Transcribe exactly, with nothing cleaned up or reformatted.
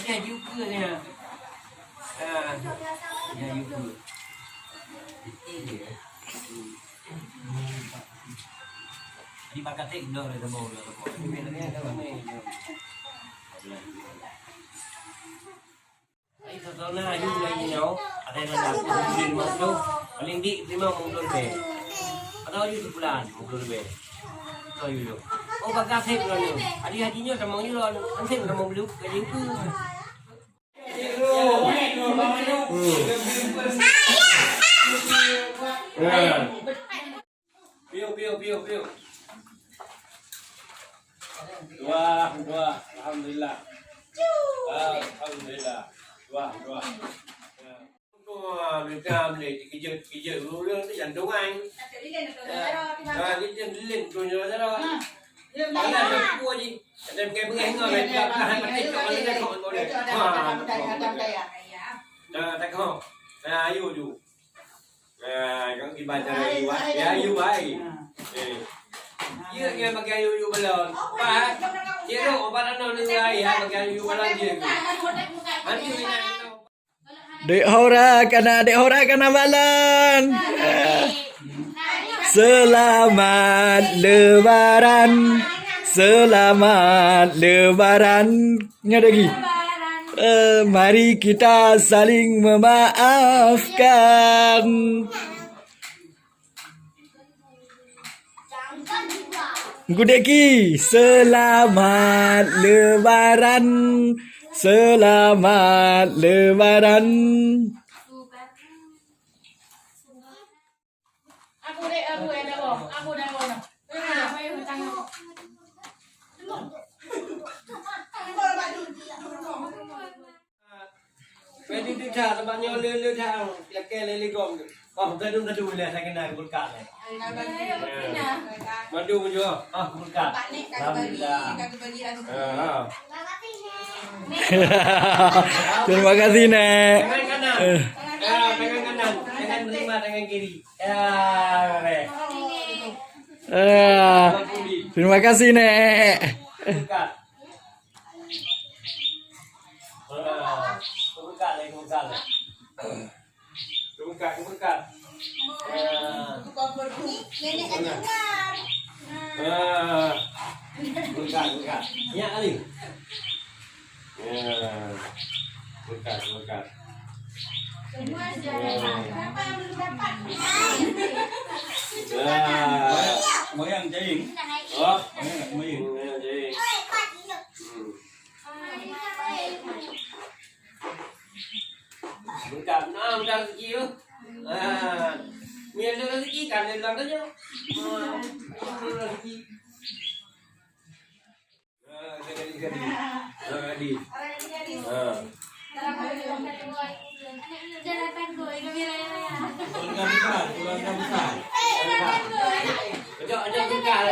Dia juga dia. Ah, dia juga. Betul dia. Hmm. Di bakat tek dah ada mau dah. Tapi sebenarnya ada mana yang Ai, soe-soe na aju lagèe nyoe, ada yang dah puluh lima puluh, paling dik lima puluh lebih. Atau aju sebulan lima puluh lebih. Soe aju tu. Oh, bak gasep lom nyoe. Adi haji nyoe tamong aju lom, hansip tamong beluk, ka jingku. Hmm. Ya. Piu, piu, piu, piu. Dua, dua. Alhamdulillah. Alhamdulillah. Dua, dua. Ya. Wah, minta boleh dikejut-kejut dulu tu jantung ai. Ya. Ah, dia jantung tu je lah. Mana ada kuah je. Ada pegang-pegang enggak, ada pegang mati tak boleh dah kau boleh. Ha. Dah tak kau. Nah, ayo ju. Ah, kan kiban cara Ayub, eh? Ya, Ayub, ai. Eh. Dia nyan pakai Ayub, Ayub balon. Pat. Dia tu obat anak ni, ai, ya, pakai Ayub balon dia. Nanti ni nak. Dek Hora kana, Dek Hora kana balon. Selamat Lebaran. Selamat Lebaran. Nyoe lagi. Eh, mari kita saling memaafkan. Gudeki, selamat Lebaran. Selamat Lebaran. Aku dek, aku dek, aku dek, aku dek. Pedi tu dah, sebab nyoe le, le dah. Lakèe le, le gom tu. Oh, gaduh, gaduh le, saya kena bulka le. Madu juga. Ah, bulka. Alhamdulillah. Ha, ha. Terima kasih, Nek. Tangan kanan. Eh. Ah, tangan kanan. Jangan terima tangan kiri. Ya, boleh. Ah, terima kasih, Nek. Buka. Ah, buka lagi, buka lagi. Buka, buka. Ah. Ah. Buka, buka. Ya, Ali. Ya. Berkat, berkat. Semua sudah dapat. Siapa yang belum dapat? Ya. Moyang jaring. Oh. Moyang nak main. Moyang jaring. Hmm. Berkat. Nah, udah rezeki tu. Ah. Ni ada rezeki kan, dia bilang tanya. Ah, ada rezeki. Ah, gadis, gadis. Ah, gadis. Ah. Keluarga besar, keluarga besar. Kejap, kejap, kejap.